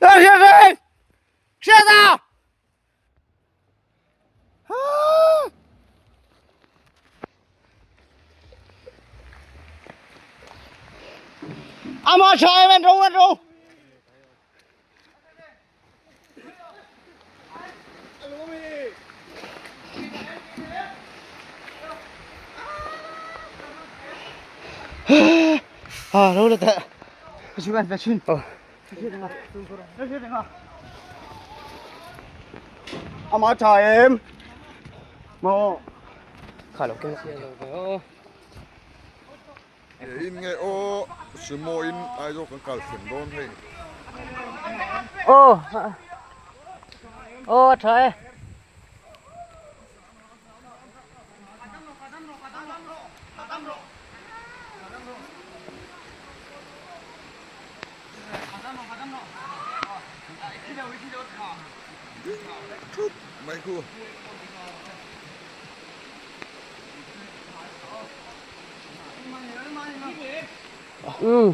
Hriat Hriata! Ama tha em en ro en ro. À, đâu là tệ. Chú ăn về chuyên. Ama tha em. Mo. Khá lộc cái. In nge aw sumo in Aizawl kan kal thleng dawn hei. Aw aw tha e. Thup mai khu. Ừ.